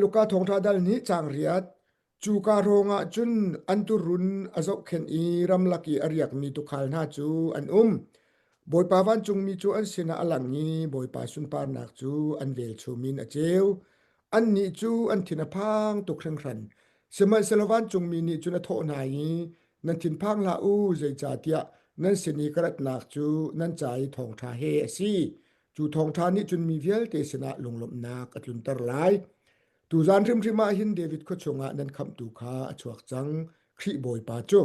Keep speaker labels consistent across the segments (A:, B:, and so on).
A: Luka thawngṭha dal nih caang riat Cuka hrawngah cun an tuurun a zohkhenh i ramlak i a riakmi tuukhal hna cu an um. Bawipa vancungmi cu an sinah a lang i Bawipa sunparnak cu an velchum in a ceu. Annih cu an thin a phang tuk hringhran. Sihmanhsehlaw vancungmi nih cun a thawh hna i, Nan thinphang hlah u, zeicahtiah nan sin i ka ratnak cu nan ca i thawngṭha he a si. Cu thawngṭha nih cun mi vialte sinah lunglawmhnak a tlunter lai. Tuzan hrimhrim ah hin David khua chungah nan khamhtu kha a chuak cang, Khrih Bawipa cu.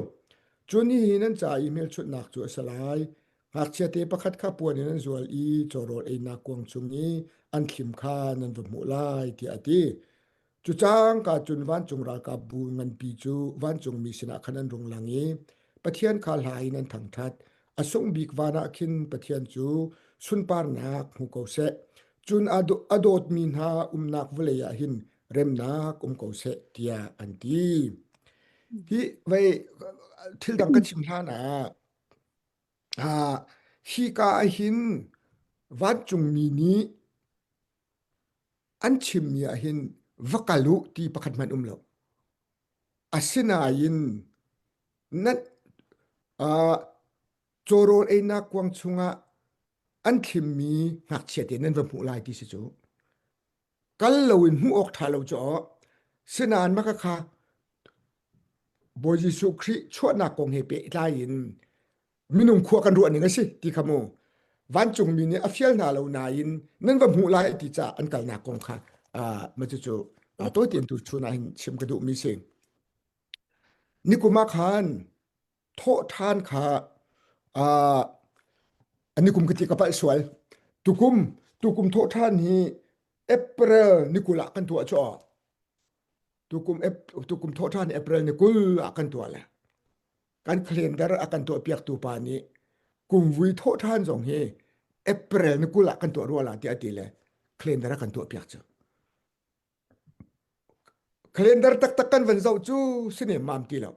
A: Cun hihi nan ca i hmelchunhnak cu a si lai. Ngakchiate pakhat kha puan in an zual i cawrawl einak kuang chung i an thlim kha nan va hmuh lai, tiah a ti. Cu cangka cun vancung ralkapbu nganpi cu vancungmi sinah khan an rung lang i Pathian kha hla in an thangṭhat. A sung bik van ah khin Pathian cu sunparnak hmu ko seh. Cun a dawtmi hna umnak vawlei ah hin remnak um ko seh, tiah an ti. Hi vei thil dang ka chim hlan ah ah hika ah hin vancungmi nih an chimmi ah hin va kal u ti pakhat hmanh um lo. Asinain nan uh, cawrawl einak kuang chungah an thlimmi ngakchia te nan va hmuh lai ti si cu. Kal loin hmuh awk ṭha lo cu aw. Sinain maka kha Bawi Jesuh Khrih chuahnak kong he pehtlai in minung khua kan ruah ning a si ti kha mu vancungmi nih a fial hna lo nain nan va hmuh lai ti caah an kalnak kong kha ma cucu tawi tein tu chun ah hin chim ka duhmi si nikum ah khan thawh ṭhan kha nikum ka ti ka palh sual tukum tukum thawh ṭhan hi April ni 20 ah kan tuah cu tukum tukum thawh ṭhan April ni 20 ah kan tuah le kan calendar a kan tuahpiaktu pa nih kumvui thawh ṭhan zong hi April ni 20 ah kan tuah rua la tiah a ti le calendar a kan tuahpiak cu. Calendar taktak kan van zoh cu sine mam ti lo.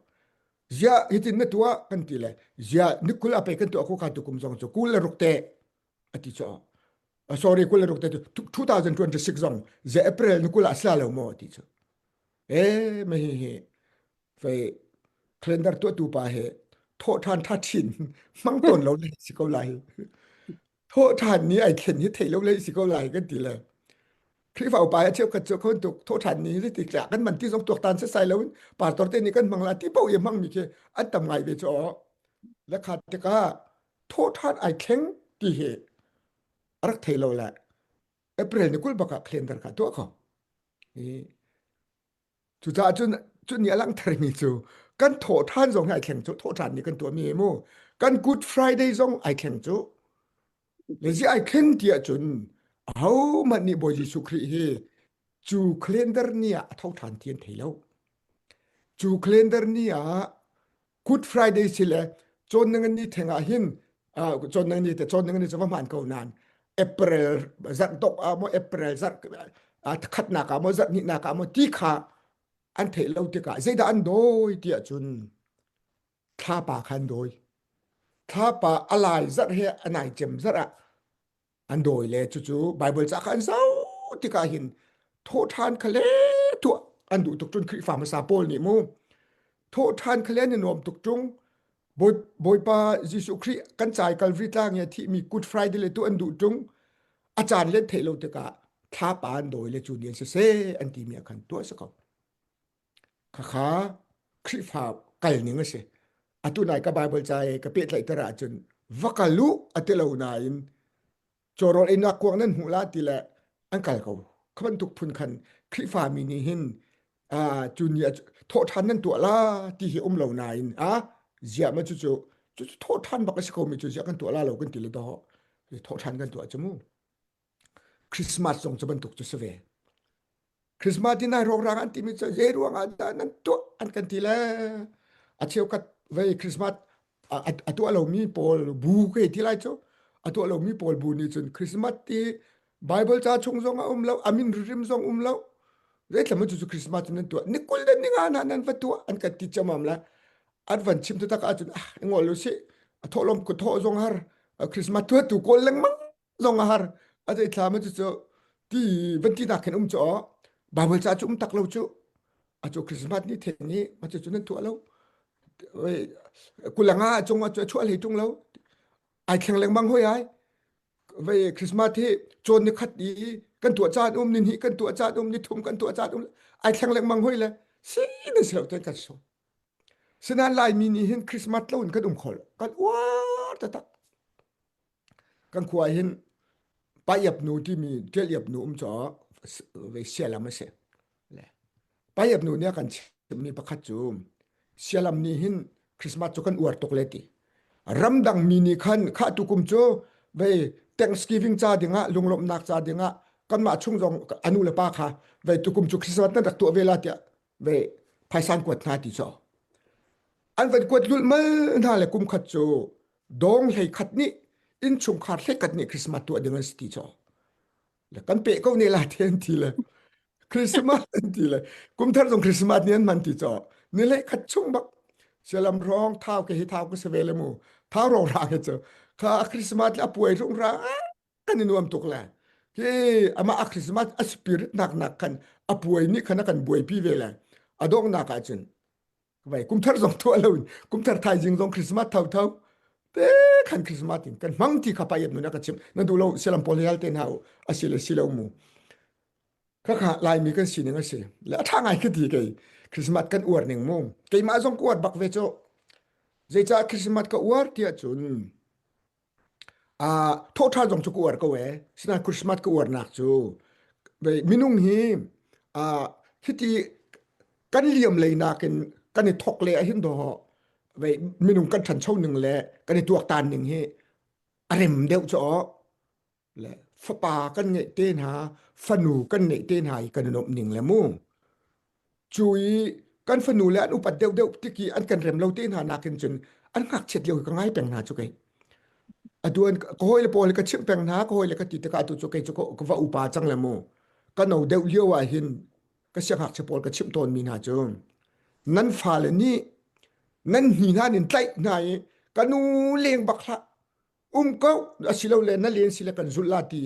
A: Zia hitin na tuah kan ti le zia ni 20 a pe kan tuah ko kha tukum zong cu kul le ruk te a ti cu. Sorry kul le ruk te 2026 zong zia April ni 20 ah sila lo maw ti cu. Eh me hi hi fei calendar tuahtu pa he thawh ṭhan ṭha chin hmang tawn lo le si ko lai thawh ṭhan ni ai thlen hi thei lo le si ko lai kan ti le Khrihfa upa a cheukhat cu khon tuk thawh ṭhan ni ti tlak kan man ti zong tuak tan sesai lo in pastor te nih kan hmang la ti po i hmang mi khi an tam ngai ve chu le khat tikah thawh ṭhan ai thleng ti hi a rak thei lo le April ni 20 bak ah calendar kha tuah kho Cucaah cun cu nih a langhtermi cu kan thawhṭhan zong hi ai thleng cu thawhṭhan nih kan tuahmi hi mu kan Good Friday zong ai thleng cu le zi ai thlen ti ahcun ahohmanh nih Bawi Jesuh Khrih hi cu calendar ni ah a tho ṭhan ti an thei lo. Cu calendar ni ah Good Friday si le cawn nangan ni theng ah hin cawn nangan ni te cawn nangan ni cu va hmaan ko nain April zarh dok ah maw April zarh khatnak ah maw zarh hnihnak ah maw ti kha an theih lo tikah zeidah an dawi ti ahcun thlapa kha an dawi thlapa a lai zarh he a nai cem zarh ah an dawi le cucu Bible ca kha an zoh tikah hin thawhṭhan kha le tuah an duh tuk cun Khrihfa hmasa pawl nih mu thawhṭhan kha le an i nuam tuk ṭung Bawipa Jesuh Khrih kan cai Calvary tlang i a thihmi Good Friday le tu an duh ṭung a caan len theih lo tikah thlapa an dawi le cu ni an siseh an timi ah khan tuah si ko Khakha Khrihfa kal ning a si. Atu nai ka Bible ca i ka pehtlaihter ahcun va kal u a ti lo nain cawrawl einak kuang nan hmuh la ti le an kal ko. Kha bantuk phun khan Khrihfa mi nih hin cu ni ah thawhṭhan nan tuah la ti hi um lo nain a ziah ma cucu cucu thawhṭhan bak a si ko mi cu ziah kan tuah la lo kan ti le dawh thawhṭhan kan tuah cu mu. Christmas zong cu bantuk cu si ve. Christmas ti nai rawkrang an timi cu zei ruang ah dah nan tuah an kan ti le a cheukhat vei Christmas a tuah lomi pawl bu ke ti lai cu a tuah lomi pawl bu nih cun Christmas ti Bible ca chung zong a um lo amin rim zong um lo zeithlam cu cu Christmas cu nan tuah ni kul le ni nga na nan va tuah an kan ti chamam la an van chim tak ahcun ah ngol lu si a thawhlawm ku thawh zong har Christmas tuah tu kawl lengmang zong a har a zei thla ma cu cu ti van ti nak khin um cu aw. Bible ca cu um tak lo cu. Acu Christmas ni theng i ma cu nan tuah lo. Kulanga cung ah chuah hlei tung lo. Ai thleng lengmang hoi ai. Vei Christmas hi cawn ni khat i kan tuah caan um ni hnih kan tuah caan um ni thum kan tuah caan um ai thleng lengmang hoi le si na si lo ten kan so. Sinain Laimi nih hin Christmas lo in kan um kho lo. Kan uar taktak. Kan khua hin Paiap nu timi Ṭial Iap nu um caah sialam a si. Paiap nu nih a kan chimmi pakhat cu sialam nih hin Christmas cu kan uar tuk le ti. Ramdang mi nih khan khah tukum cu vei Thanksgiving ca dingah lunglawmhnak ca dingah kanmah chung zong a nu le pa kha vei tukum cu Christmas nan rak tuah ve la tiah ve phaisa an kuat hna ti cu an van kuat lulhmal hna le kum khat cu dawng hlei khat nih innchungkhar hlei khat nih Christmas tuah ding an si ti cu le kan pe ko ne la te an ti le Christmas an ti le kumthar zong Christmas ni an hman ti cu ni le khat chung bak sialam rong thau ke hi thau ka se ve le mu thau rong ra ke cu kha Christmas le a puai rung ra kan i nuam tuk le hi amah a Christmas a spirit nak nak khan a puai nih khan a kan buaipi ve le a donghnak ah cun vai kumthar zong tuah lo in kumthar thaizing zong Christmas tho tho te khan Christmas in kan hmang ti kha pa yep nu na ka chim na du lo silam pawl hal te na a si le si lo mu kha kha laimi kan sining a si le a tha ngai ka ti kei Christmas kan uar ning mu keimah zong ka uar bak ve cu zeicah Christmas ka uar tiah cun Uh, thawhṭhan zong cu ka uar ko ee. Sinain Christmas ka uarnak cu minung hi uh, hiti kan liam lei nakin kan i thok le ahhin dawh vei minung kan ṭhancho ning le kan i tuaktan ning hi a rem deuh cu aw le fapa kan ngeih te hna fanu kan ngeih te hna i kan i nuamh ning le mu Cu i kan fanu le an upat deuhdeuh tik i an kan rem lo te hna nakin cun an ngakchiat lio hi ka ngai peng hna cu kei. Atu an ka hawile pawl ka chimh peng hna, ka hawile ka ti tikah atu cu kei cu ka va upa cang le mu. Ka no deuh lio ah hin ka siangngakchia pawl ka chimh tawnmi hna cu nan fale nih nan hni hna nin tlaih hna i ka nu leng bak hlah um ko asilole na len sile kan zulh la ti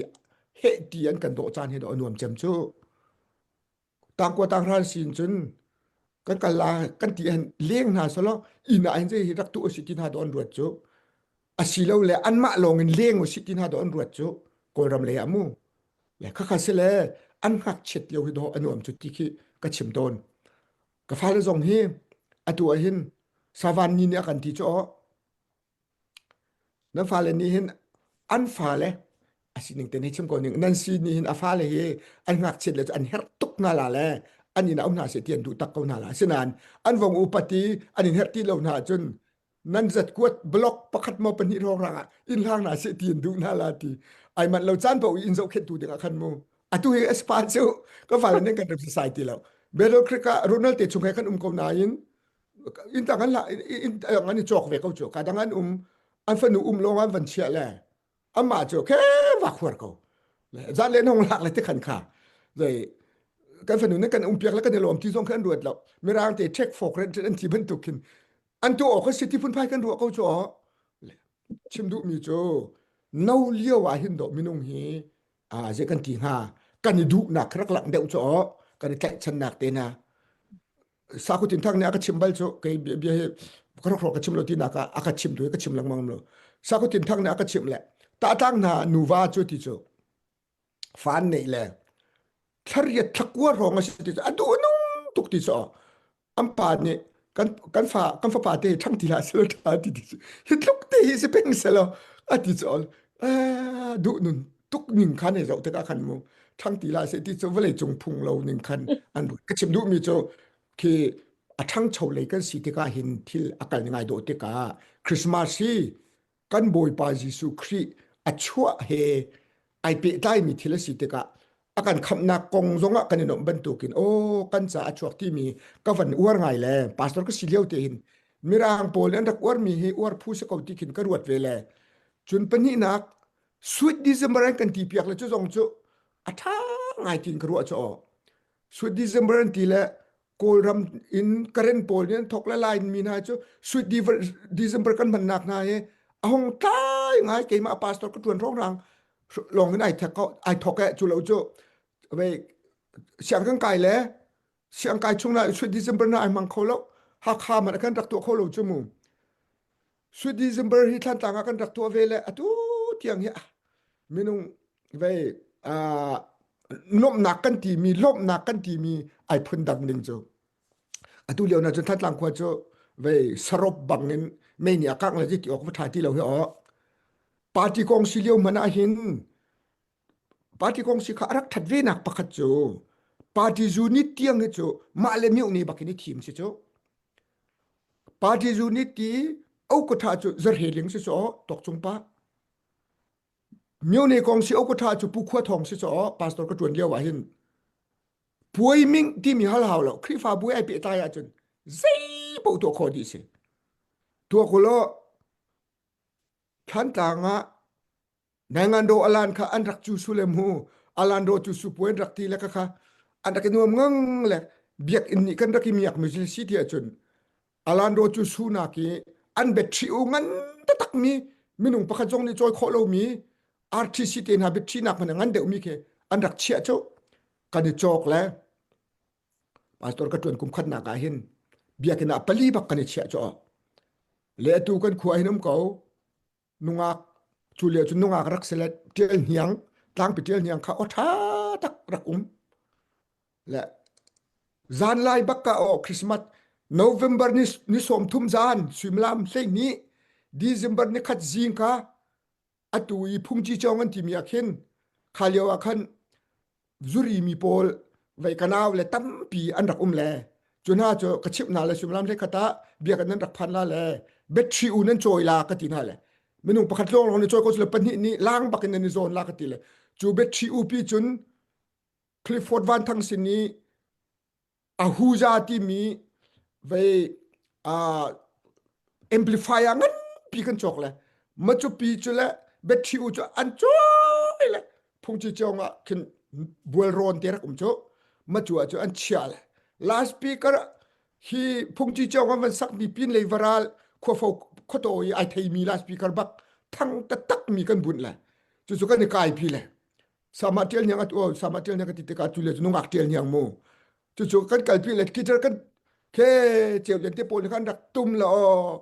A: heh ti an kan dawh caan hi dawh a nuam cem cu. Tangkua tanghra sin cun kan kal la kan ti han leng hna solo inn ah hin hi rak tu usi ti hna do an ruat cu asilo le anmah lawng in leng usi ti hna do an ruat cu kawlram lei ah mu le khakha si le an ngakchiat lio hi do an uam cu ti khi ka chim tawn ka fale zong hi atu ah hin savan ni nih a kan ti cu Nan fale nih hin an fale a sining te nih chim ko ning nan si nih hin a fale hi an ngakchiat le cu an herh tuk hna la le an inn ah um hna seh ti an duh tak ko hna la asinain an vong upat i an in herh ti lo hna ahcun nan zatkuat block pakhat maw pahnih hrawng rang ah inn hlang hna seh ti an duh hna la ti ai manh lo caan paoh i inn zohkhenhtu ding ah khan mu atu hi espa cu ka fale nih kan rem sasai ti lo Battle Creek ah Ronald te chung he kan um ko nain inn tang an la inn an i cawk ve ko cu ka dang an um an fanu um lawng an van chiah le amah cu khe va khuar ko zan le nong lak le te khan kha zei kan fanu ne kan um piak le kan i lawm ti zong khan ruat lo mirang te check for granted an ti bantuk khin an tu awk si ti phunphai kan ruah ko cu chim duh mi cu no lio ah hin do minung hi a zei kan ti hnga kan i duhnak rak lang deuh cu kan i tlaihchannak te na Sakhu Tin Thang nih a ka chim bal cu kei bia hi ka rak ka chim lo ti nak ah a ka chim tu ka chim lengmang lo. Sakhu Tin Thang nih a ka chim le tahtlang hna nuva cu ti cu fan neih le thlariat thlakua hrawng a si ti cu a duh nung tuk ti cu an pa nih kan kan fa kan fapa te ṭhang ti hlah selaw ṭha ti ti cu hi tluk te hi si peng selaw a ti cu duh nun tuk ning khan ei zoh tikah khan mu ṭhang ti la seh ti cu vawlei cung phung lo ning khan an ka chim duhmi cu khi a ṭhangcho lei kan si tikah hin thil a kal ngai dawh tikah Christmas hi kan Bawipa Jesuh Khrih a chuah he ai pehtlaimi thil a si tikah a kan khamhnak kong zongah kan i nuamh bantukin aw kan ca a chuak timi ka van uar ngai le pastor ka si lio te hin mirang pawl nih an rak uarmi hi uar phu si ko ti khin ka ruat ve le cun pahnihnak Sweet December an kan ti piak le cu zong cu a ṭha ngai tiin ka ruah cu aw. Sweet December an ti le Kawlram in Karen pawl nih an thok le Lai mi hna cu Sweet December kan hmannak hna hi a hong tlai ngai keimah pastor ka ṭuan hrawnghrang lawng in ai thek ko ai thok eh cu lo cu wei. Siang kan kai le siang kai chung na Sweet December na ai hmang kho lo. Hakha man kan rak tuah kho lo cu mu. Sweet December hi Thlantlang ah kan rak tuah ve le atu tiang hi minung vei lawmhnak kan timi lawmhnak kan timi ai phun dang ning cu atu lio na cun Thantlang khua cu vei sarop bang in mei nih a kangh le ti awk va tha ti lo hi aw party kong si lio hmanh ah hin party kong si kha a rak that ve nak pakhat cu party unit tiang hi cu mah le miu ne bakin i thim si cu party unit ti okotha cu zarheling si cu tok cung pa Myone kong si okotha cu Pu Khua Thawng si caw pastor ka ṭuan lio ah hin puai ming timi hal hau lo Khrihfa buai ai pehtlai ahcun zei paoh tuah khawh dih si. Tuah ko law Thlantlang ah Naingando alan kha an rak cu su le mu alando cu su puai an rak ti le kha kha an rak i nuam ngang le biakinn nih kan rak i miak mi si ti ahcun Alando cu sunak i an battery u ngan taktak mi minung pakhat zong nih cawi khawh lomi RTC te hna battery nak hmanh ngan deuh mi khi an rak chiah cu kan i cawk le pastor ka tuan kum khatnak ah hin biakinn ah pali bak kan i chiah cu le atu kan khua hin um ko nungak cu lio cu nungak rak si le tial hniang tlangpi tial hniang kha aw tha tak rak um le zan lai bak ka aw Christmas November ni ni sawm thum zan suimilam 12 December ni khat zing ka atu i phungci chong an timi ah khin kha lio ah khan zuri mi pawl vei kanau le tampi an rak um le cu hna cu ka chimh hna le suimilam hlei khat ah biakinn nan rak phan la le battery u nan cawi la ka ti hna le minung pakhat lawng lawng ni cawi ko le pahnih nih lang bak in nan i zawn la ka ti le cu battery u pi cun Clifford Van Thang sin i Ahuja timi vei uh, amplifier nganpi kan cawk le macu pi cu le battery u cu an cawi le phungci cawng ah khin bualrawn te rak um cu macu ah cu an chia le last speaker hi phungci cawng an van sak mi pin lei varal khuafo khuato i ai thei mi last speaker bak thang taktak mi kan bunh le cu cu kan i kai pi le sama tial niang atu sama tial niang ka ti tikah tu le cu nungak tial niang mu cucu kan kalpi le guitar kan ke ceu lian te pawl nih khan rak tum la aw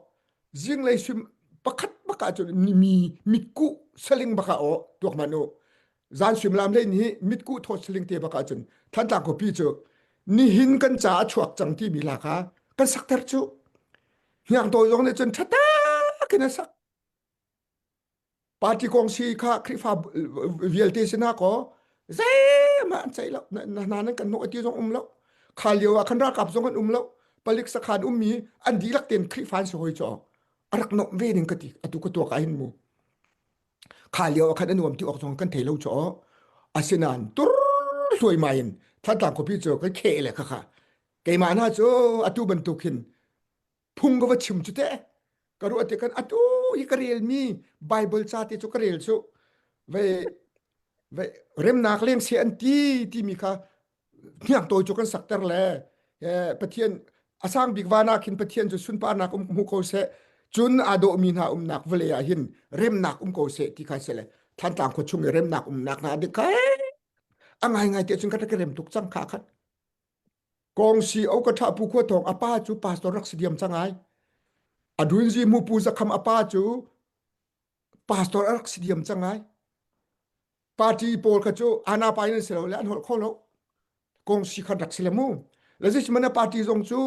A: zinglei sim pakhat baka cu mi mitku saling baka aw tuak man u zan suimilam hlei ni mitku thawt saling te baka cun Thantlang khuapi cu nihin kan ca a chuak cang timi la kha kan sakter cu hniang tawi zong nih cun ṭha in a sak Party kong si kha Khrihfa vialte sinah kaw zeihmah an ceih lo. Na hna nan kan hnawh ti zong um lo. Kha lio ah khan ralkap zong an um lo. Palik sakhan ummi an dihlak tein Khrihfa an si hoi cu a rak nomh ve ding ka ti. Atu ka tuak ah hin mu. Kha lio ah khan a nuam ti awk zong kan thei lo cu asinain tur hluai in Thantlang khuapi cu kan kheh le kha kha keimah hna cu atu bantuk hin phung ka va chim cu te ka ruah te kan atu hi ka relmi Bible ca te cu ka rel cu ve ve remnak leng se an ti timi kha hniang tawi cu kan sakter le Pathian a sang bik van ah khin Pathian cu sunparnak um hmu ko seh cun aa dawhmi hna umnak vawlei ah hin remnak um ko seh ti kha se le Thantlang khua chung i remnak umnak hna dik kha a ngai ngai te cun ka rak rem tuk cang kha khan Kong si o ka tha pu khua thawng a pa cu pastor rak si diam cang ai. A dunzi mu pu zakham a pa cu pastor a rak si diam cang ai. Party pawl kha cu ana pa in si lo le an holh kho lo. Kong si khan rak si le mu. Le zi mana party zong cu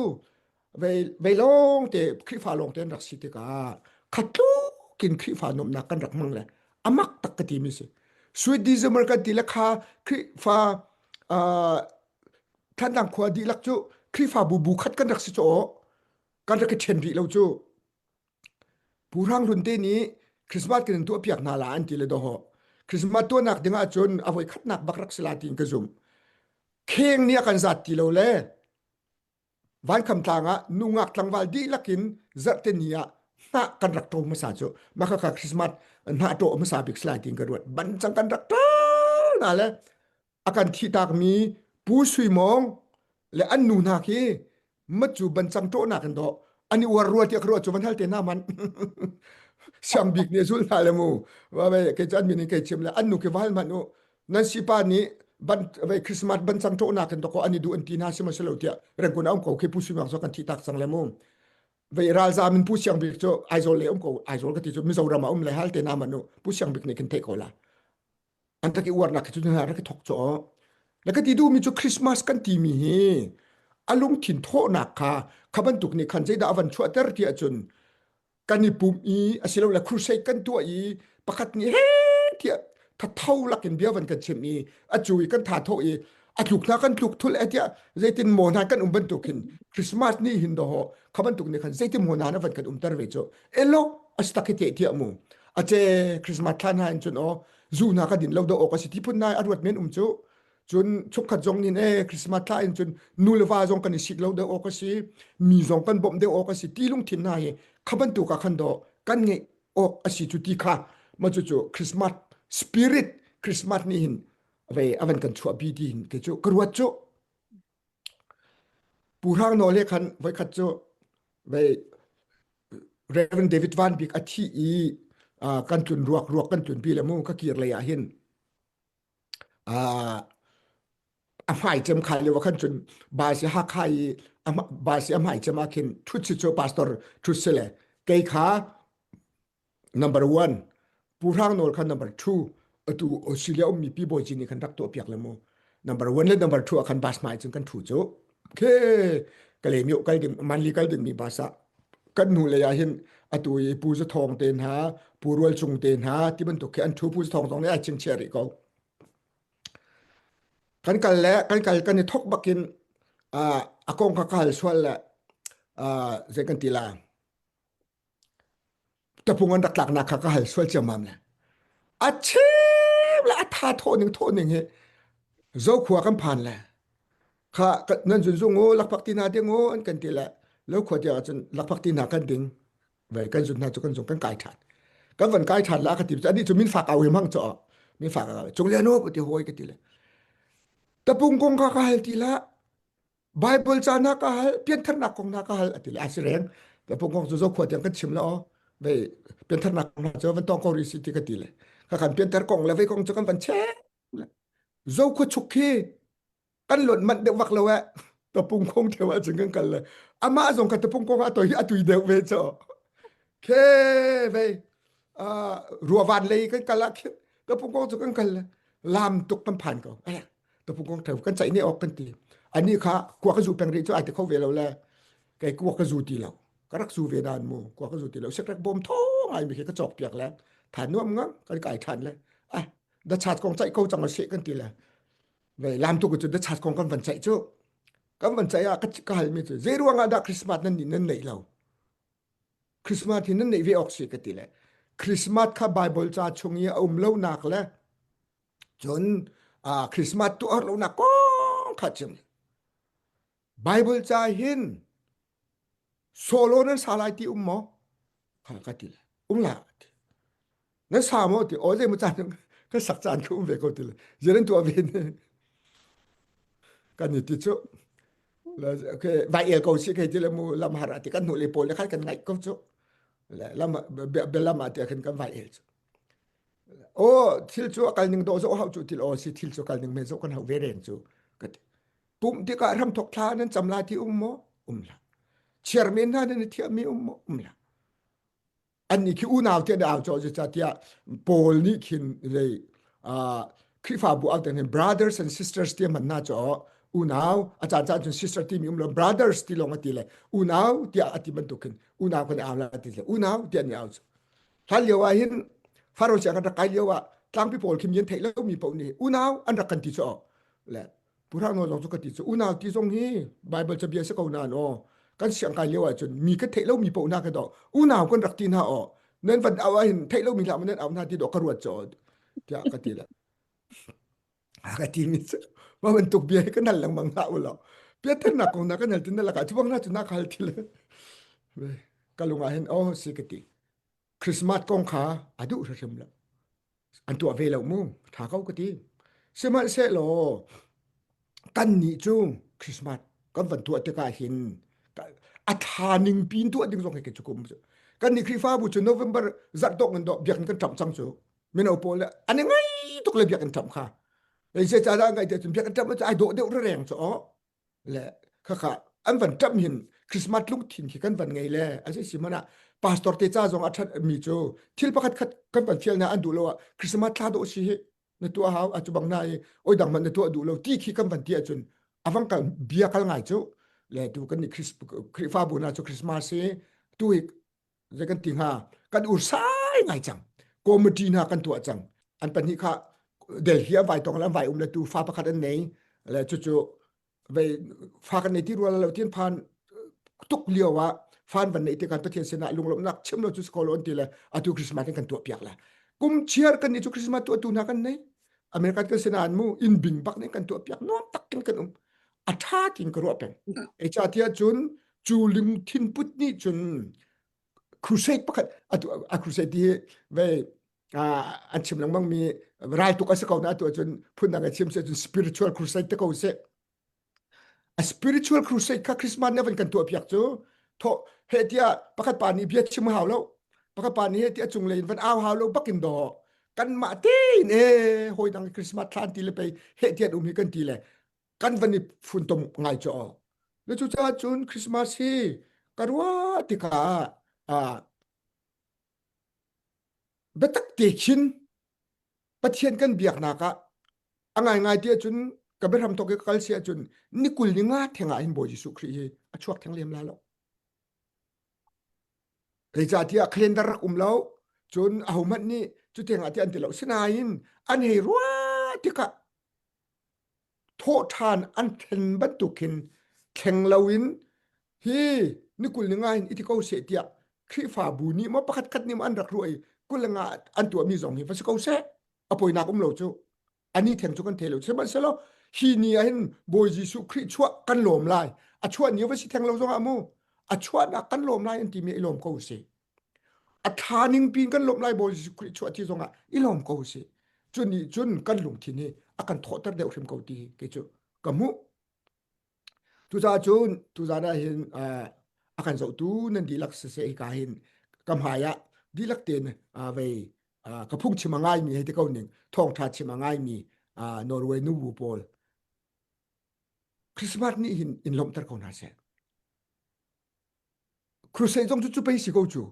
A: vei vei long te Khrihfa long te an rak si tikah khatlukin Khrihfa nuamhnak kan rak hmang le amak tak ka ti mi si. Sweet December kan ti le kha Khrihfa uh, Thantlang khua dihlak cu Khrihfabu bu khat kan rak si caw kan rak i ṭhen rih lo cu. Pu Hrang Hlun te nih Christmas kan in tuahpiak hna la an ti le dawh. Christmas tuahnak ding ahcun a voi khatnak bak rak si la tiin ka zumh. Kheng nih a kan zat ti lo le Vankham tlang ah nungak tlangval dihlak in zarhte ni ah hnah kan rak ṭo hmasa cu mah khakha Christmas hnah ṭawh hmasa bik si lai tiin ka ruat. Ban cang kan rak ṭo na le a kan thihtakmi Pu Sui Mawng le an nu hna khi macu bancang ṭawhnak in dawh an i uar rua tiah ka ruah cu van hal te hna man siang bik nih zul hna le mu va ve kei cu an min in kei chim le an nu khi va hal hmanh u nan sipa nih. Ban vei Christmas ban cang ṭo nakin to ko an i duh an ti hna sihmanhsehlaw tiah Rangoon ah um ko khi Pu Sui Mang cu kan thih tak cang le mu. Vei ralzam in Pu Siang Bik cu Aizawl le um ko Aizawl ka ti cu Mizoram ah um le hal te na manu Pu Siang Bik nih khin theih ko la. An tak i uarnak khi cu hna rak i thok cu. Na ka ti duhmi cu Christmas kan timi hi a lungthin thawhnak kha kha bantuk nih khan zeidah a van chuahter ti ahcun kan i pum i asilole crusade kan tuah i pakhat nih he tiah thatho lakin bia van kan chim i a cu i kan tha tho i a tluk hna kan tluk thul e tiah zeitin maw hna kan um bantuk hin Christmas ni hin do kha bantuk nih khan zeitin maw hna na van kan umter ve cu elo astak hi te tiah mu ache Christmas thla hna in cun o zu hna ka din lo do awk a si ti phun nai a ruat men um cu Cun chungkhat zong nih ee Christmas thla in cun nu le va zong kan i sik lo deuh awk a si, mi zong kan bawmh deuh awk a si ti lungthin hna hi kha bantuk ah khan dawh kan ngeih awk a si cu ti kha ma cu cu Christmas spirit Christmas nih hin ve a van kan chuahpi ti hin kei cu ka ruat cu. Pu Hrang Nawl he khan voikhat cu ve Reverend David Van Bik a thi i kan tlun ruak ruak kan tlun pi le mu ka kir lei ah hin a hmai cem kha lio khan cun bus i Hakha i bus i a hmai cem ah khin thut si cu pastor thut si le kei kha number one Pu Hrang Nawl kha number two atu Australia ummi Pi Bawi Ci nih khan rak tuah piak le mu number one le number two ah khan bus hmai cun kan thu cu khe Kalaymyo kal ding Manli kal ding mi bus ah kan hnu lei ah hin atu i Pu Za Thawng te hna Pu Rual Cung te hna ti bantuk khi an thu Pu Za Thawng zong nih ai chingchiah rih ko kan kal le kan kal kan i thok bakin a kong kha ka hal sual le zei kan ti la tapung an rak tlaknak kha ka hal sual ciammam le a chim le a tha thawh ning thawh ning hi zokhua kan phan le kha nan zun zung u lakphak ti hna ding u an kan ti le lo khua tiah cun lakphak ti hna kan ding ve kan zun hna cu kan zung kan kai ṭhan kan van kai ṭhan la ka ti ani cu min fak au hi mang cho min fak au cung le nu ti hoi ka ti le tapung kong kha ka hal ti la Bible ca na ka hal piantharnak kong na ka hal ati le a si reng tapung kong cu zo khua tiang kan chim la o ve piantharnak kong cu van tong ko ri si ti ka ti le ka kan pianthar kong le ve kong cu kan van che zo khua chuk khi kan luat manh deuh vak lo eh tapung kong theu ah cun kan kal le amah zong kha tapung kong a toi a tui deuh ve cho khe ve ruavan lei kan kal ah khin tapung kong cu kan kal le lam tuk kan phan ko aya tapung kong theu kan caih ne ok kan ti ani kha kuak ka zu peng ri cu ai te kho ve lo le kei kuak ka zu ti lo ka rak zu ve dan mu kuak ka zu ti lo sikrek bom tho ngai mi khi ka cawk piak le than nuam nga kan kai than le ah da chat kong caih ko chang a se kan ti le Ve lam tu cu chat kong kan van ceih cu kan van ceih ah ka halmi cu zei ruang ah dah Christmas nan nih nan neih lo Christmas hi nan neih ve awk si ka ti le Christmas kha Bible ca chung i a um lonak le cun Christmas tuah lonak kong kha chim Bible ca hin solo nan sa lai ti um maw kha ka ti le um la nan sa maw ti aw zei maw caan kan sak caan kha um ve ko ti le zei nan tuah ve ne kan i ti cu okay vai el ko si kai ti le mu lam har ati kan hnu le pawl le khan kan ngaih ko cu le lam lam ah ti khan kan vai el cu o thil cu akal ning do zo hau cu til o si thil cu kal ning me zo kan hau ve reng cu ka ti pumh tikah hramthok thla nan cam la ti um maw um la chiarmi hna nan i thiahmi um maw um la annih khi unau tiah au caw zeicahtiah Paul nih khin lei Khrihfabu au hin brothers and sisters ti hman hna caw unau a caan caan cun sister timi um lo brothers ti lawng a ti le unau tiah a ti bantuk khin unau kan au la ti le unau tiah ni au hlan lio ah hin Faro siang kan rak kai lio ah tlangpi pawl khi mi an theih lo mi paoh nih unau an rak kan ti caw le Pu Hrang Nawl zong cu ka ti cu unau ti zong hi Bible cabia si ko nain aw kan siang kai lio ahcun mi ka theih lomi paoh hna ka dawh unau kan rak ti hna aw nan van au ahhin theih lomi hlah nan au hna ti dawh ka ruat caw tiah ka ti le ka ti mi cu mah bantuk bia hi kan hal lengmang hlah u law piathannak kong na kan hal tin na lakah cu bang na cu na ka hal ti le ka lung ah hin aw si ka ti Christmas kong kha a duh hrim lo an tuah ve lo mu tha ko ka ti sihmanhsehlaw kan nih cu Christmas kan van tuah tikah hin a tha ning pin tuah ding zong hi cu kum cu kan nih Khrihfabu cu November zarh dok in dok biakinn kan ṭamh cang cu mino pawl le an i ngai tuk le biakinn ṭamh kha. Zei ca dah ngai te cun biakinn ṭamh cu ai dawh deuh reng cu aw. Le khakha an van ṭamh hin Christmas lungthin khi kan van ngei le a si si hmanh ah pastor te ca zong a ṭhat mi cu thil pakhat khat kan van fial hna an duh lo ah Christmas thla dawh si hi na tuah hau a cu bang na i oi dang man na tuah duh lo ti khi kan van ti ahcun avang kal bia kal ngai cu le tu kan nih Khrihfabu na cu Christmas hi tu hi zei kan ti hnga kan ursai ngai cang committee hna kan tuah cang an pahnih kha Delhi an vai tong le an vai um le tu fa pakhat an nei le cucu vei fa kan nei ti rual lo tin phan tuk lio ah fan van nei te kan Pathian sinah lunglawmhnak chim lo cu si ko lo an ti le atu Christmas in kan tuah piak le kum chiar kan ni cu Christmas tuah tu hna kan nei American kan sinah an mu in bing bak nih kan tuah piak nuam tak in kan um a tha tin ka ruah peng e cha tia cun cu lungthin put nih cun crusade pakhat atu a crusade ti ve an chim lengmang mi raltuk a si ko na atu ahcun phundang a chim si ahcun spiritual crusade te ko seh a spiritual crusade kha Christmas ne van kan tuah piak cu tho he tiah pakhat pa nih bia chim hau lo pakhat pa nih he tiah cung lei in van au hau lo bakin do kan mah tein e hawi dang Christmas thlan ti le pei he tian um hi kan ti le kan van i funtom ngai cu aw le cu caah cun Christmas hi ka ruah tikah ah biatak te khin Pathian kan biaknak ah a ngaingai ti ahcun ka biahram tok i ka kal si ahcun ni kul ni nga theng ah hin Bawi Jesuh Khrih hi a chuak theng lem la lo. Zeicahtiah calendar rak um lo cun ahohmanh nih cu theng ah ti an ti lo sinain an hei ruah tikah thawhṭhan an thlen bantuk khin thleng loin hi ni kul ni nga hin i ti ko seh tiah Khrihfabu nih maw pakhat khat nih maw an rak ruah i kul le nga an tuahmi zong hi va si ko seh a poinak um lo cu ani theng cu kan thei lo sihmanhsehlaw hi ni ah hin Bawi Jesuh Khrih chuah kan lawm lai a chuah ni va si theng lo zong ah mu a chuahnak kan lawm lai an timi i lawm ko sih a thla ning pin kan lawmh lai Bawi Jesuh Khrih chuah ti zongah i lawm ko sih cu nih cun kan lungthin hi a kan thawhter deuh hrim ko ti kei cu ka hmuh tucaah cun tuzan ah hin a kan zohtu nan dihlak siseh hika hin ka hmai ah dihlak tein vei ka phungchim a ngaimi hei ti ko ning thawngṭha chim a ngaimi Norway nubu pawl Christmas nih hin in lawmhter ko hna seh Crusade zong cu cu pei si ko cu.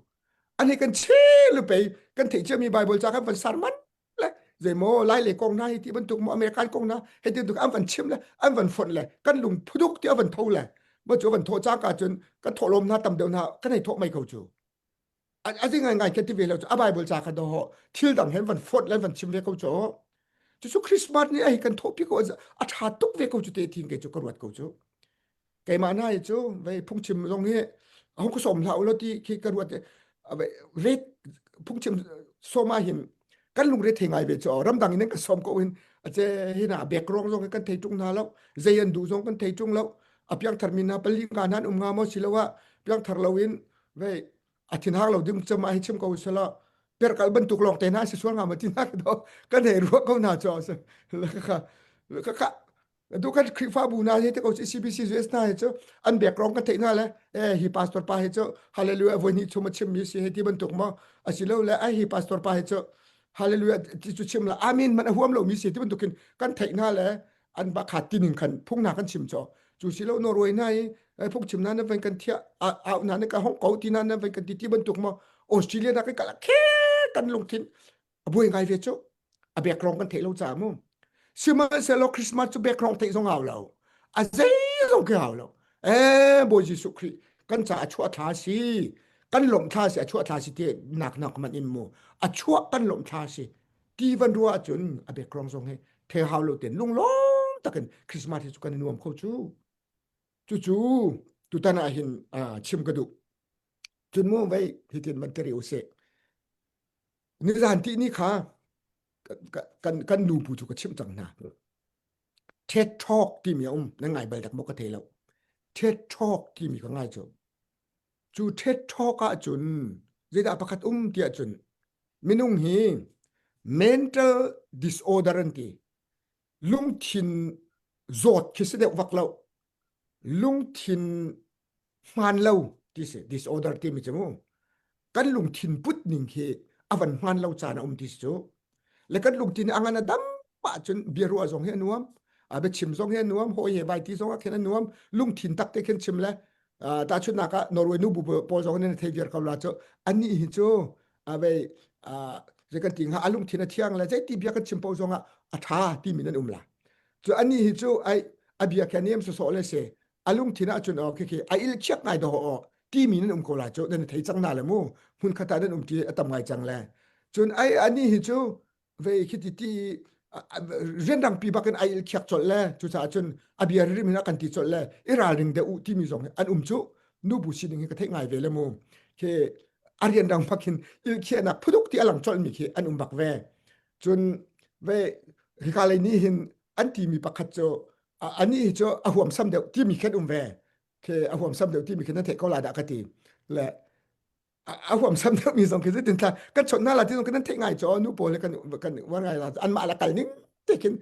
A: An hi kan chel pei kan theih ciami Bible ca kan van sar man le zeimaw lai le kong hna hi ti bantuk maw American kong hna hei ti bantuk an van chim le an van fonh le kan lung phuduk ti a van tho le ma cu van thawh cangka cun kan thawhlawm hna tam deuh hna kan hei thawh mai ko cu. A zi ngai ngai kan ti ve lo cu a Bible ca kha do thil dang hen van fonh le van chim ve ko cu. Cucu Christmas ni ai kan thawhpi ko a tha tuk ve ko cu te thin ke cu ka ruat ko cu. Keimah hna hi cu vei phungchim zong hi hong ka sawm hlah ulaw ti khi ka ruat ret phungchim sawm ah hin kan lungre thei ngai ve cu ramdang in kan sawm ko hin ache hina background zong kan thei tung hna lo zei an duh zong kan thei tung lo a piangthar mi hna pali nga nan um nga maw siloah piangthar lo in vei a thinhang lo ding cem ah hi chim ko sela perkal bantuk lawng te hna si sual nga ma ti na do kan hei ruah ko hna chu ka ka ka tu kan Khrihfabu hna hi te ko CBC US hna hi cu an background ka theih hna le eh hi pastor pa hi cu hallelujah voi hnih chum a chim mi si hei ti bantuk maw asilo le ai hi pastor pa hi cu hallelujah ti cu chim la amen man a huam lo mi si ti bantukin kan theih hna le an ba kha tining khan phung hna kan chim cho cu si lo Norway hna i phung chim na na van kan thia au na na ka hong ko ti na na van kan ti ti bantuk maw Australia na kan kala khe kan lungthin a buai ngai ve cu a background kan theih lo caah mu sihmanhsehlaw Christmas cu background theih zong hau lo a zei zong khi hau lo eh Bawi Jesuh Khrih kan ca a chuah thla si kan lawmh thla si a chuah thla si ti nak nak man in mu a chuah kan lawmh thla si ti van ruah ahcun a background zong hi the hau lo ten lunglawm takin Christmas hi cu kan i nuam kho cu cucu tutan ah hin chim ka duh cun mu vei hitin man teri usih Nizan ti ni kha kan kan nu pu cu ka chimh cang hna. TED Talk timi a um na ngai bal dak maw ka thei lo. TED Talk timi ka ngai cu. Cu TED Talk ah cun zeidah pakhat um tiah cun minung hi mental disorder an ti. Lungthin zawt khi si deuh vak lo. Lungthin hmaan lo ti si disorder timi cu mu kan lungthin put ning khi a van hmaan lo caan a um ti si cu le kan lungthin a ngan a dam. pah cun biaruah zong hi a nuam a biachim zong hi a nuam hawi he vai ti zong ah khin a nuam lungthin tak te khin chim le tahchunhnak ah Norway nu bu pawl zong nih thei viar ko la cu anih hi cu a vei zei kan ti hnga a lungthin a thiang le zeiti bia kan chim paoh zong ah a ṭha timi nan um la cu anih hi cu ai a bia khi a niam sawsawh le se a lungthin ah cun aw khi khi a il chiak ngai daw aw timi nan um ko la cu nan thei cang na le mu hmun khat ah nan um ti a tam ngai cang le cun ai ani hi cu vei khi ti ti rianrang pi bakin ai il khiak colh le cucaah cun a bia rim hin a kan ti colh le i ralring deuh u timi zong an um cu nu bu sining hi ka theih ngai ve le mu khi a rianrang bakin il khiahnak phuduk ti a lang colh mi khi an um bak ve cun ve hika lei nih hin an timi pakhat cu ani hi cu a huamsam deuh timi khan um ve khi a huamsam deuh timi khan nan theih ko la dah ka ti le a huamsam deuh mi zong khi zeitin thla kan chawnh hna la ti zong kan nan theih ngai cho nu pawl le kan kan war ngai la anmah la kal ning te khin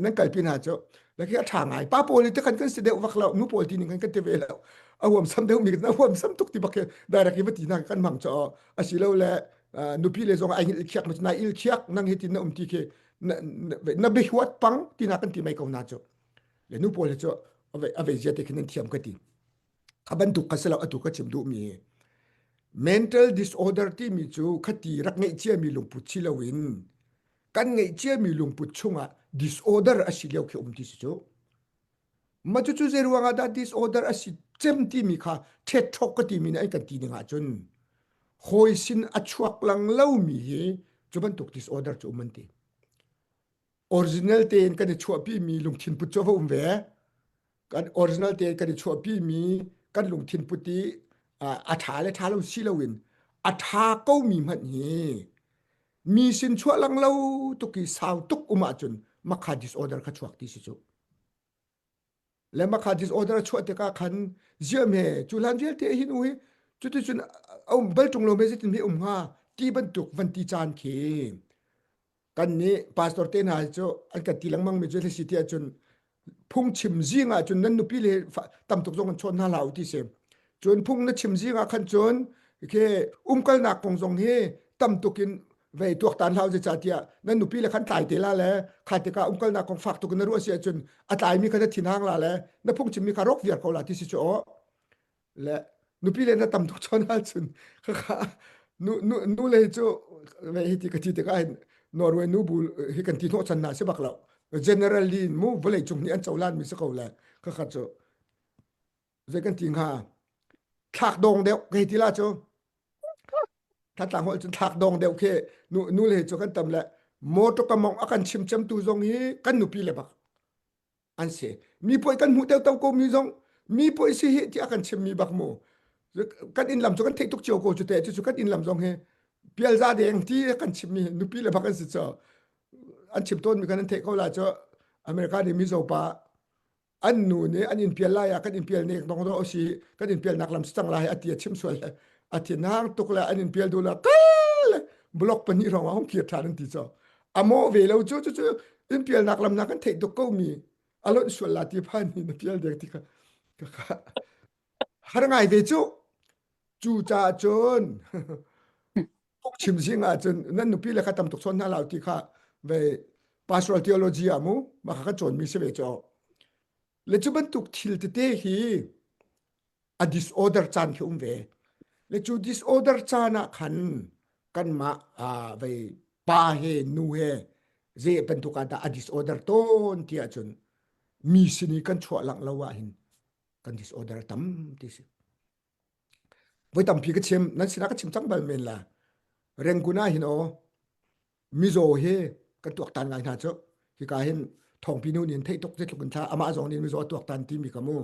A: nan kalpi hna cu le khi a ṭha ngai pa pawl te kan kan si deuh vak lo nu pawl ti ning kan kan ti ve lo a huamsam deuh mi kan a huamsam tuk ti bak khi direct i va ti na kan hmang cho asilo le nupi le zong ai il khiak ma na il khiak nang hi tin na um ti khi na bihuat pang tina kan ti mai ko na cu le nu pawl hi cu a vei zia te khin nan thiam ka ti kha bantuk kha silo atu ka chim duh mi mental disorder ti mi cu khati rak ngeih cia mi lungput si loin kan ngeih cia mi lungput chungah disorder a si lio khi um ti si cu ma cu cu zei ruangah dah disorder a si cem ti mi kha thet thok ka ti mi nih an kan ti ning ahcun hawi sin a chuak lang lo mi hi cu bantuk disorder cu um an ti original tein kan i chuahpi mi lungthin put cu va um ve kan original tein kan i chuahpi mi kan lungthin put i a ṭha le ṭha lo si loin a ṭha ko mi hmanh hi mi sin chuah lang lo tuk i sau tuk um ahcun makha disorder kha chuak ti si cu le makha disorder a chuah tikah khan ziam he cu hlan vialte hin u hi cuticun a um bal ṭung lo me zeitin hi um hnga ti bantuk van ti caan khi kan nih pastor te hna cu an kan ti lengmang mi cu si ti ahcun phungchim zing ah cun nan nupi le tam tuk zong an chawn hna hlah u ti si cun phung na chim zing ah khan cun khi umkalnak kong zong hi tam tuk in vei tuaktan hlah u tiah nan nupi le khan tlai te la le kha tikah umkalnak kong fak tuk in na ruah si ahcun a tlaimi kha na thinhang la le na phungchimmi kha rawk viar ko la ti si cu aw le nupi le na tam tuk chawn ahcun khakha nu nu nu le cu ve hi ti ka ti tikah hin Norway nu bu hi kan ti hnawh chan na si bak lo generally mu vawlei cung nih an cohlan mi si ko le khakha cu zei kan ti hnga thlak dong deuh ka hei ti la cu Thantlang holh cun thlak dong deuh khi nu nu le cu kan tam le motor ka mong a kan chim cem tu zong hi kan nupi le bak an si mi poi kan hmuh deuh to ko mi zong mi poi si hi ti a kan chim mi bak mu kan inn lam cu kan theih tuk cio ko cu te cu kan inn lam zong hi pial za deng ti kan chim mi nupi le bak an si cho an chim tawn mi kan an theih ko la cu America nih mizo pa an nu nih an in pial lai ah kan in pial nek dong do si kan in pial nak lam si cang lai a ti a chim sual le a thin hang tuk le an in pial du la kal block pahnih rong ah hong kir than an ti cho amo ve lo cu cu cu in pial nak lam na kan theih tuk ko mi alon sual la ti phan ni na pial dek ti kha ka har ngai ve cu cu ca cun chim zing ah cun nan nupi le kha tam tuk chawn hna lo ti kha ve pastoral theology ah mu ma kha kan cawn mi si ve cho le cu bantuk thil tete hi a disorder caan khi um ve le cu disorder caan ah khan kanmah vei pa he nu he ze bantuk ah dah a disorder tawn ti ahcun mi sin i kan chuah lang lo ah hin kan disorder tam ti si voi tampi ka chim nan sinah ka chim cang bal men la Rangoon ah hin aw mizaw hi kan tuaktan ngai hna cu hika hin thawngpi nu nih theih tuk zeitluk in thla amah zong nih mizaw a tuaktan timi ka mu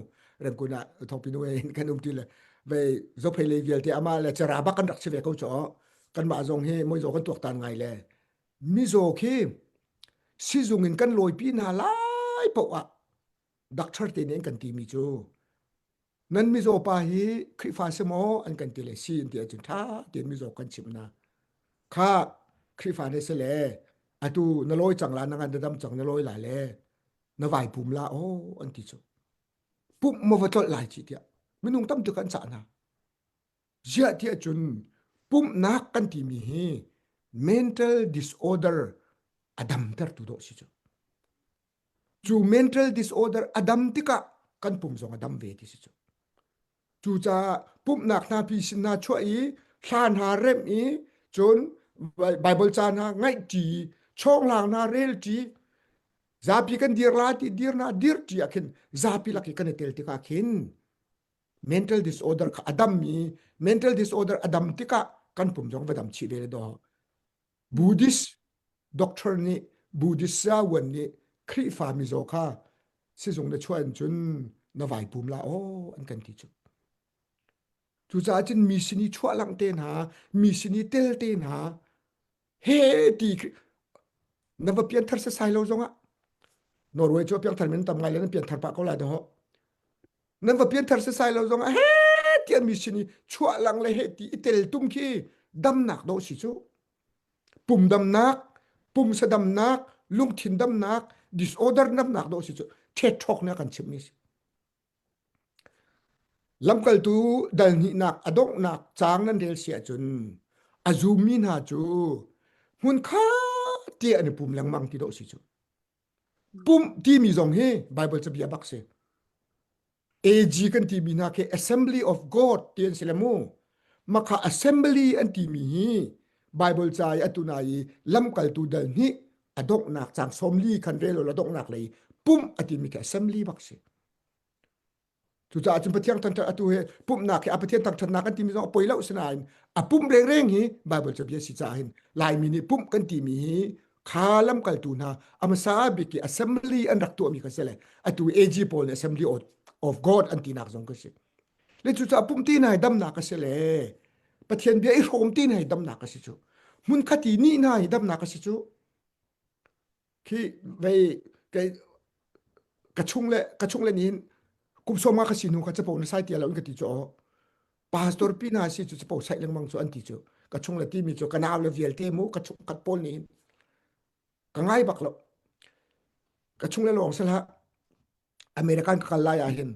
A: Rangoon ah thawngpi nu hin kan um ti le vei zophei lei vialte amah le cera bak kan rak si ve ko cu kanmah zong hi mizaw kan tuaktan ngai le mizaw khi sizung in kan lawipi hna lai poh ah doctor te nih an kan timi cu Nan mizaw pa hi Khrihfa si maw an kan ti le si an ti ahcun ṭha tein mizaw kan chimh hna. Kha Khrihfa ne si le atu na lawi cang la na ngan na dam cang na lawi lai le na vai pum la aw an ti cu. Pumh maw va tlolh lai ci tiah minung tam tuk an cah hna. Ziah tiah cun pumhnak kan timi hi mental disorder a damtertu dawh si cu. Cu mental disorder a dam tikah kan pum zong a dam ve ti si cu. Cucaah pumhnak hna pi sin hna chuah i thla hna remh i cun Bible ca hna ngaihṭi, chawnglang hna relṭi, zapi kan dir la ti dir hna dirṭi ah khin zapi lak i kan i tel tikah khin mental disorder kha a dam i mental disorder a dam tikah kan pum zong va dam chih ve le daw. Buddhist doctor nih Buddhist sawan nih Khrihfa mizaw kha sizung na chuah in cun na vai pum la aw an kan ti cu. Cucaah cun mi sin i chuah langh te hna, mi sin i tel te hna, he ti na va pianthar sasai lo zongah Norway cu piangthar min tam ngai le nan pianthar pah ko lai dah. Nan va pianthar sasai lo zongah he ti mi sin i chuah lang le he ti i tel tum khi damnak do si cu. Pum damnak, pumsa damnak, lungthin damnak, disorder damnak do si cu ṭhet ṭhawk na kan chimh mi si. Lamkaltu dal hnihnak a donghnak caang nan rel si ahcun a zummi hna cu hmunkhat te an i pum lengmang ti dawh si cu. Pumh timi zong hi Baibal cabia bak si. AG kan timi hna khi Assembly of God ti an si le mu. Makha Assembly an timi hi Baibal ca i atu na i lamkaltu dal hnih a donghnak caang 40 khan rel a donghnak lei pumh a timi khi assembly bak si. Cucaah cun Pathian thangṭhat atu hi pumhnak hi a Pathian thangṭhatnak kan timi zong a poi lo sinain a pumh rengreng hi Baibal cabia si caah hin Laimi nih pumh kan timi hi kha lamkaltu hna a hmasa bik i assembly an rak tuahmi kha si le atu AG pawl nih assembly of God an tinak zong ka si. Le cucaah pumh ti hna hi damnak a si le Pathian bia i hrawm ti hna hi damnak a si cu. Hmunkhat i ni hna hi damnak a si cu. Khi vei kei ka chung le ka chung le nih kum sawm nga ka si hnu kha capo na sai tia lo in ka ti cu aw pastor pi na si cu capo sai lengmang cu an ti cu ka chung le timi cu ka nau le vialte mu ka chung kat pawl nih ka ngai bak lo ka chung le lawng sala American ka kal lai ah hin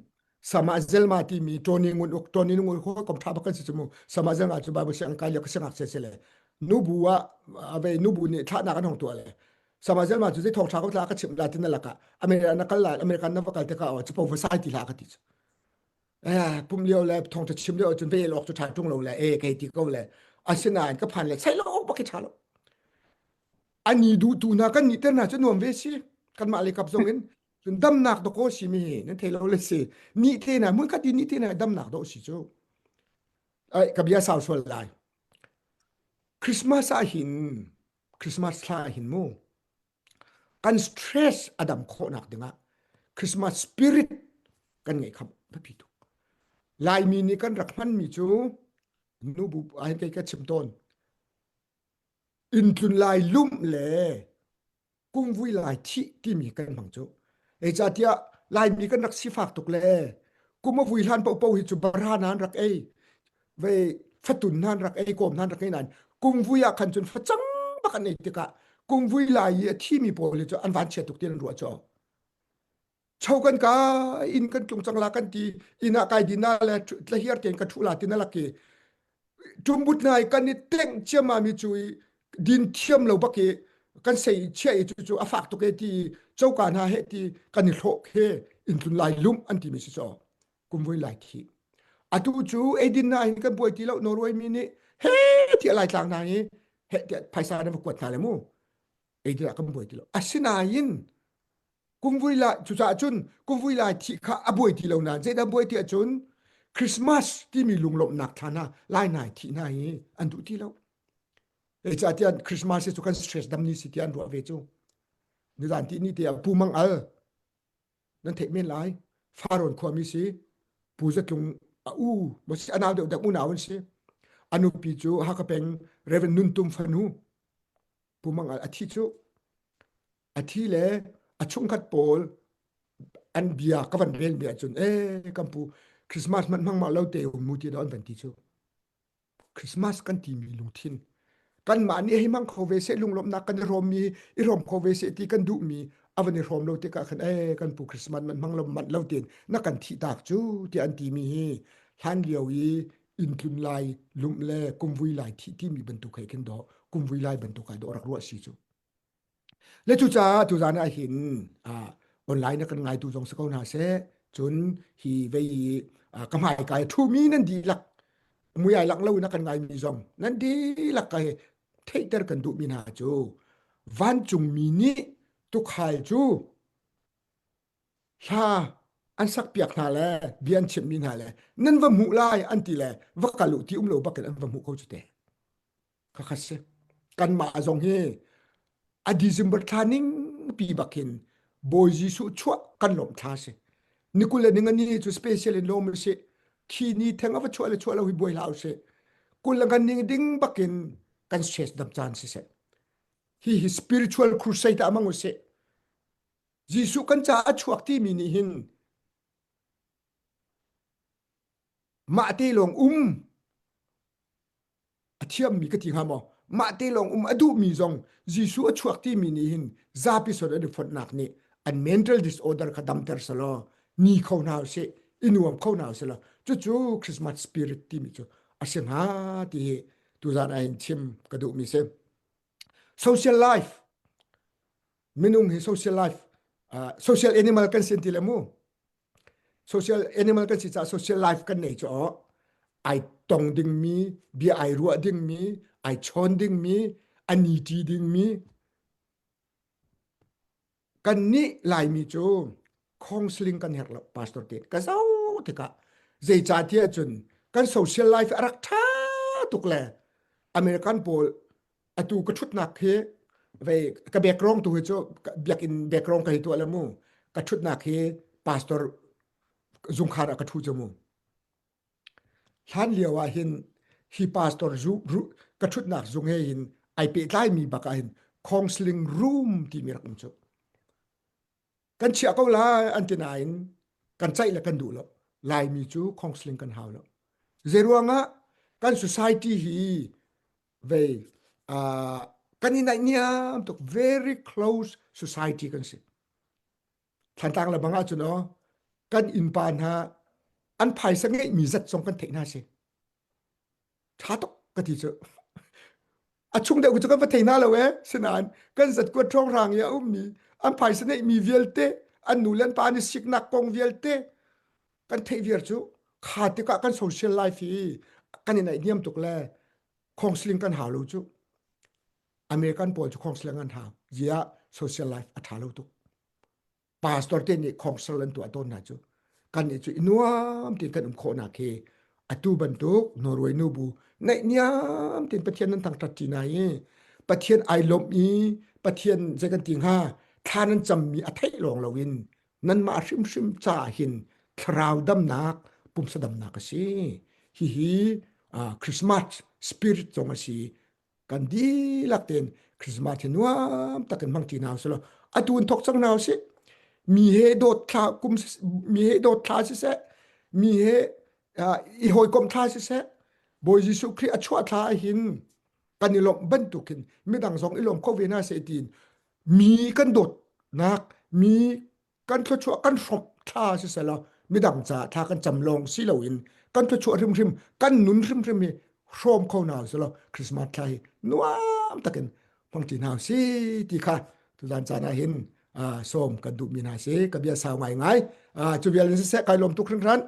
A: sama zelma timi Tony ngun uk Tony ngun ho kom tha bak kan si chu mu sama zelma chu Bible siang kai le ka siangak se se le nubu ah ave nubu nih thla nak an hong tua le sama zelma chu zei thong tha ko tla ka chim la tin laka American na kal la American na va kal te ka o chu po va sai ti la ka ti chu eh pum lio le thong tha chim lio chun ve lok chu tha tung lo le e kai ti ko le asinain ka phan le sai lo bak tha lo ani du tu na kan ni ter na chu nuam ve si kan mah le kap zong in cun damnak dawkaw si mi nan thei lo le si ni te na mun khat ni te na damnak do si cu ai ka bia sau sual lai Christmas ah hin Christmas thla ah hin mu kan stress adam khawhnak dingah Christmas spirit kan ngei kham biapi tuk Laimi nih kan rak hmanmi cu nubu ai kei ka chim tawn inn tlun lai lumh le kumvui lai thih timi kan hmang cu. Zeicahtiah Laimi kan rak sifak tuk le kum a vui hlan paohpaoh hi cu bara nan rak ei ve fatun nan rak ei kawm nan rak ei nain kumvui ah khan cun facang bak an ei tikah kumvui lai i a thimi pawl hi cu an vanchia tuk ti an ruah cu. Cho kan ka inn kan tlung cang la kan ti inn ah kai din ah le tlahiar tein ka thu la tin alak i ṭumbut nai kan i tengh ciammam i cu i din thiam lo bak i kan sei chia i cu cu a fak tuk e ti coka hna he ti kan i hlawh he inn tlun lai lum an ti mi si so kumvui lai thi atu cu eidin na hin kan buai ti lo Norway mi nih he ti lai tlang hna hi he tiah phaisa na va kuat hna le mu eidin ah kan buai ti lo asinain Kumvui lai cucaah cun kumvui lai thih kha a buai ti lo nain zeidah buai ti ahcun Christmas timi lunglawmhnak thla hna lai nai thih hna hi an duh ti lo. Zeicahtiah Christmas hi cu kan stress dam ni si ti an ruah ve cu. Nizan ti ni te ah Pu Mang Al nan theih men lai Farrawn khuami si Pu Zatlung a u a nau deuh deuh unau an si. A nupi cu Hakha peng Reverend Nun Tum fanu Pu Mang Al a thi cu a thi le a chungkhat pawl an bia ka van rel mi ahcun eh kan pu Christmas hmanh hmang mah lo te um mu ti an van ti cu Christmas kan ti mi lungthin kanmah nih hei hmang kho ve seh lunglawmhnak kan i hrawm mi i hrawm kho ve seh ti kan duh mi a van i hrawm lo tikah khan eh kan pu Christmas man hmang lo manh lo tin na kan thih tak cu ti an ti mi hi hlan lio i inn tlun lai lumh le kumvui lai thih ti mi bantuk hei khin do kumvui lai bantuk ai do rak ruah si cu Le cucaah tuzan ah hin ah. Online na kan ngaitu zong si ko hna seh. Cun hi vei ka hmai kai ṭhumi nan dihlak mui ai lang lo na kan ngaimi zong nan dihlak ka theihter kan duhmi hna cu vancungmi nih tukhal cu hla an sakpiak hna le bia an chimhmi hna le nan va hmuh lai an ti le va kal u ti um lo bakin an va hmuh ko cu te. Khakha si. Kanmah zong hi a December thla ning pi bakin Bawi Jesuh chuah kan lawmh thla si. Ni kul le ninga ni cu special in lawm si. Khi ni theng a va chuah le chuah lo hi buai hlah usih. Kul le ngan ning ding bakin kan stress dam caan si seh. Hi hi spiritual crusade ah mang usih. Jesuh kan caah a chuak timi nih hin mah te lawng um a thiammi ka ti hnga maw mah te lawng um a duhmi zong Jesuh a chuak timi nih hin zapi son an i fonhnak nih an mental disorder kha damter selaw ni kho hna usih i nuam kho hna usih law cucu Christmas spirit timi cu a si hnga ti hi tuzan ah hin chim ka duhmi si social life minung hi social life uh, social animal kan sin ti le mu Social animal kan si caah social life kan nei cu ai tong dingmi, bia ai ruah dingmi, ai chawn dingmi, a ni ṭi dingmi. Kan nih Laimi cu counseling kan herh lo pastor te ka zoh tikah zeicahtiah cun kan social life a rak ṭha tuk le American pawl atu ka ṭhutnak hi vei ka background tu hi cu biakinn background ka hi tuah le mu ka ṭhutnak hi pastor zungkhar ah ka ṭhu cu mu hlan lio ah hin hi pastor zu ka ṭhutnak zung he hin ai pehtlai mi bak ah hin counseling room timi rak um cu kan chiah ko lai an ti nain kan caih le kan duh lo laimi cu counseling kan hau lo zeiruangah kan society hi vei uh, kan i naihniam tuk very close society kan si thlantlang le bang ahcun aw kan innpa hna an phaisa ngeihmi zat zong kan theih hna si ṭha tuk ka ti cu a chung deuh cu kan va thei hna lo e sinain kan zat kuat ṭhawng i a ummi an phaisa neihmi vialte an nu le an pa an i siknak kong vialte kan theih viar cu kha tikah kan social life hi kan i naihniam tuk le counseling kan hau lo cu American pawl cu counseling an hau ziah social life a ṭha lo tuk pastor te nih counsel an tuah tawn hna cu kan nih cu i nuam tein kan um khawhnak hi atu bantuk Norway nu bu naihniam tein Pathian nan thangṭhat ṭi na i Pathian ai lawmh i Pathian zei kan ti hnga thla nan cammi a theih lawng loin nanmah hrimhrim caah hin thlarau damnak pumsa damnak a si hihi Christmas spirit zong a si kan dihlak tein Christmas hi nuam takin hmang ṭi hna usih law atu in thawk cang hna usih mi he dawt thla kum mi he dawt thla siseh mi he i hawikomh thla siseh Bawi Jesuh Khrih a chuah thla hin kan i lawmh bantukin midang zong i lawm kho ve hna seh tiin mi kan dawtnak mi kan thluachuah kan hrawmh thla siselaw midang caah thla kan cam lawng si loin kan thluachuah hrimhrim kan nun hrimhrim hi hrawm kho hna selaw Christmas thla hi nuam takin hmang ti hna si ti kha tuzan caan ah hin sawm kan duhmi hna si ka bia sau ngai ngai cu vial in siseh kai lawm tuk hringhran.